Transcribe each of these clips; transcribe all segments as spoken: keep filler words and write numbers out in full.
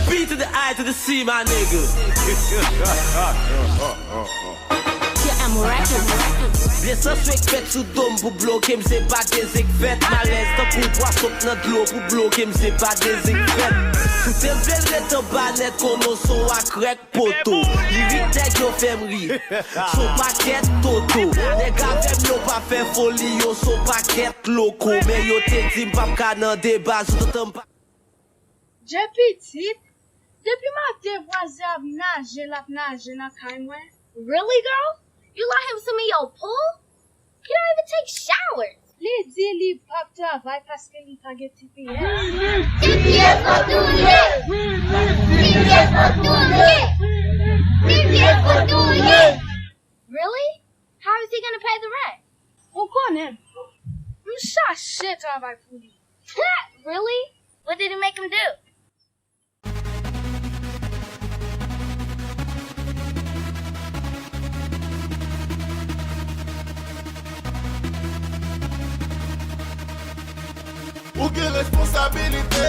B to the I to the C, my nigga. T M Records. Byen san swek fèt sou do m pou bloke m, se pa dezenfèt. M alèz tankou pwason k nan dlo pou bloke m, se pa dezenfèt. Tout m vle l ret anba nèt, konnen son a krèk poto. Lirik nèg yo fè m ri. Son pakèt toto. Nèg avè m yo pa fè foli, yo son pakèt loko. Men yo te di m p ap ka nan deba, sou tout m pa Jay pitit, depi maten vwazen ap naje, l ap naje nan kay mwen. Really, girl? You let him swim in your pool? He don't even take showers. Li di li p ap travay paske li pa gen T P S. T P S pou touye! T P S pou touye! T P S pou touye! Really? How is he gonna pay the rent? Ou konnen m. M chache travay pou li. Really? What did he make him do? Ou gen responsabilite.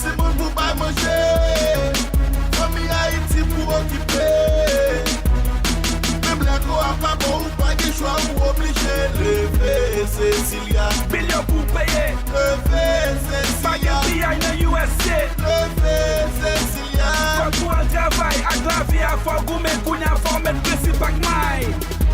Timoun pou bay manje. Fanmi Ayiti pou okipe. Menm lè kò a pa bon, ou pa gen chwa, ou oblije leve, Cecilia. Bil yo pou peye. Leve, Cecilia. Pa gen piyay nan U S A. Leve, Cecilia. Fòk ou al travay ak lavi a, fò w goumen kounye a, fò w met prensip ak may.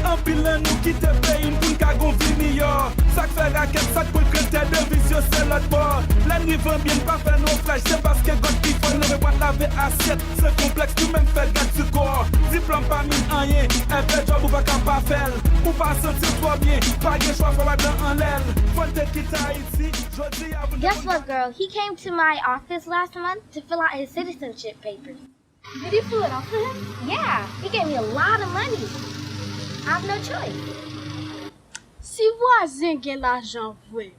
Anpil nan nou kite peyi n pou n ka gon vi miyò. Sa k fè rakèt, sa k pran krentè, deviz yo se lòt bò. Lè n rive anbyen, n pa fè noflaj, se paske gòt ki fò, n leve bwat lave asyèt. San konplèks, nou menm fè gad sou kò. Diplòm pa min anyen, èvè djòb ou pa ka pa fè l. Ou pa santi w twò byen, pa gen chwa, fò w al dan anlè l. Fò n te kite Ayiti, jodi a pou n te Guess what, girl? He came to my office last month to fill out his citizenship papers. Did he fill it out for him? Yeah, he gave me a lot of money. I have no choice. Si vwazen gen lajan vre,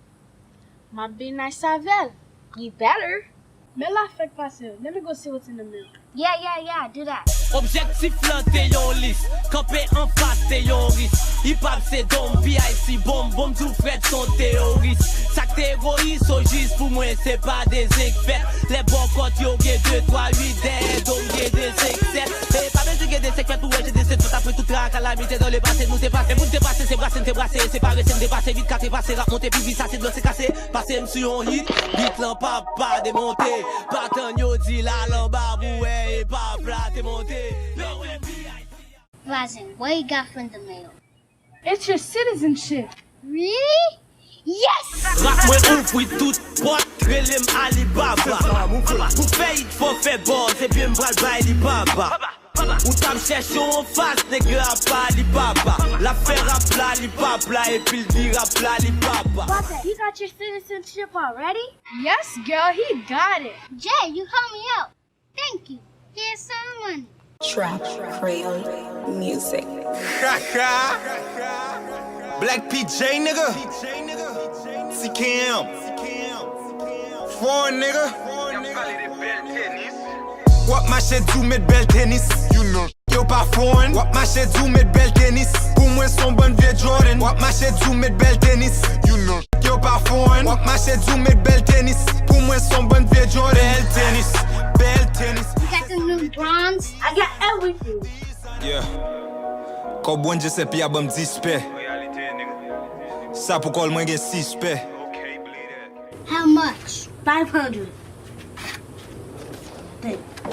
m ap be nice avè l. You better. Men la fèk pase. Let me go see what's in the mail. Yeah, yeah, yeah, do that. Objektif lan te yon lis, kanpe anfas te yon ris. Hip hop se dom, P I C bonm, bonm di w Fred se yon teyoris. Sa k te egoyis, o jis pou mwen, se pa dezenfèt. Lè bòkòt yo gen de twa uit, dèyè dom gen de senk sèt. E pa bezwen gen de senk fèt pou wè je de senk fèt. Apre tout tra kalamite dans le passé, nou te pase. E pou n te pase, se brase n te brase, se pa rese n te pase, vit ka te pase, rap monte pi vit, sa se dlo se kase. Pase m sou yon hit, bit lan pa pa demonte. Pa tann yo di l al anba pou wè hip hop la te monte. Yo wè P I C a. Vwazen, what you got from the mail? It's your citizenship. Really? Yes! Rap mwen ouvri tout pòt, rele m Alibaba. Pou fè hit fò fè buzz, ebyen m pral bay li baba. Ou t ap chèche yon fas, nèg la pa li papa. L ap fè rap la, li pap la, epi l di rap la, li papa. Papa, you got your citizenship already? Yes, girl, he got it. Jay, you helped me out. Thank you. Here's some money. Trap Creole Music. Black P J, nigga. T K M. Foreign, nigga. W ap mache di w met bèl tenis. You know. Yo pa foreign. W ap mache di w met bèl tenis. Pou mwen se yon bann vye Jordan. W ap mache di w met bèl tenis. You know. Yo pa foreign. W ap mache di w met bèl tenis. Pou mwen se yon bann vye Jordan. Bèl tenis. Bèl tenis. You got the new bronze? I got everything. Yeah. Kòb Bondye se pi a ban m dispè. Sa pou kòl mwen gen sispè. How much? Five hundred. Thank you.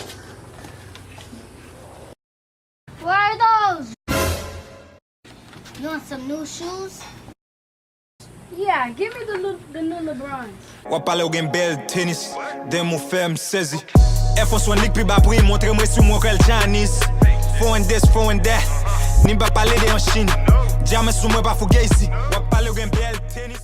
Where are those? You want some new shoes? Yeah, give me the, the new LeBrons. W ap pale w gen bèl tenis. Dem ou fè m sezi. Air Force One li k pi ba pri, montre m resi w monkrèl Janis. Foreign this, foreign that. Ni pa pale de an Chine. Diamond sou mwen pa fou Gacy. W ap pale w gen bèl tenis.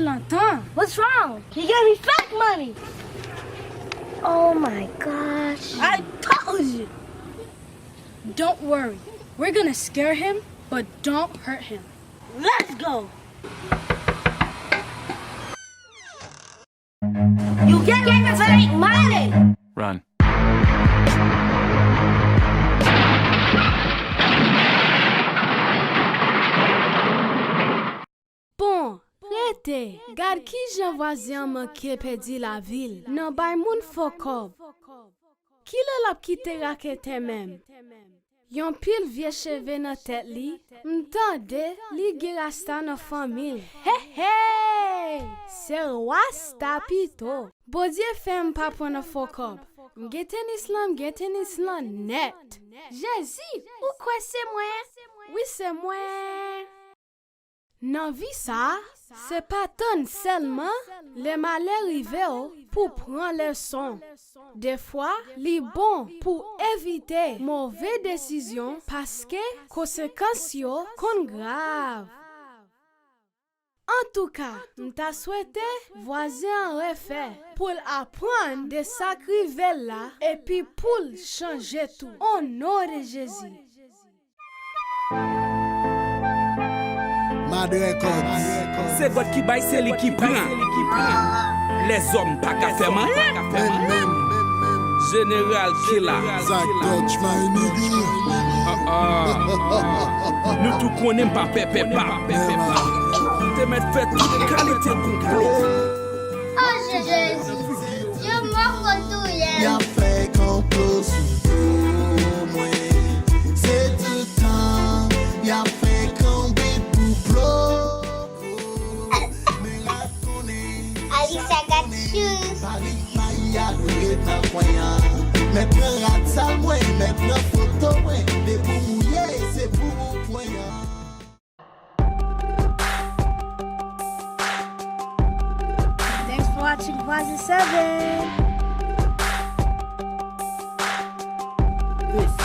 Lantan. What's wrong? He gave me fake money. Oh my gosh. I told you. Don't worry. We're gonna scare him, but don't hurt him. Let's go. You gave me fake money. Run. Bon, rete, gad kijan vwazen an manke pèdi lavi l nan bay moun fo kòb. Kilè l ap kite raketè menm? Yon pil vye cheve nan tèt li, m tande li gen rasta nan fanmi l. He he! Se rasta pito. Bondye fè m pa pran nan fo kòb. M gen tenis lan, m gen tenis lan nèt. Jezi, ou kwè se mwen? Wi, se mwen. Nan vi sa a, se pa tann sèlman lè malè rive w pou pran leson. Defwa, li bon pou evite move desizyon paske konsekans yo konn grav. Antouka, m ta swete vwazen an refè pou l aprann de sa k rive l la epi pou l chanje tou. O non de Jezi. Mad Records. Se God ki bay, se li ki pran. Lèzòm pa ka fè m anyen. Menm, menm. Jeneral Killa. Zak Dutch, my nigga. Ah, ah. Nou tou konnen m pa pè pèpa. Te mèt fè tout kalite konplo. Oh, Jezi. Yo mò konn touye m. Y ap fè konplo sou do mwen. Se tout tan y ap fè konbit pou plo. Men rad konnen Alisa got shoes. Panik may a dwe ret nan kwen an. Mèt pran rad sal mwen, mèt pran foto mwen. Depi w mouye, se pou ou pwen an. Thanks for watching Vwazen Seven. This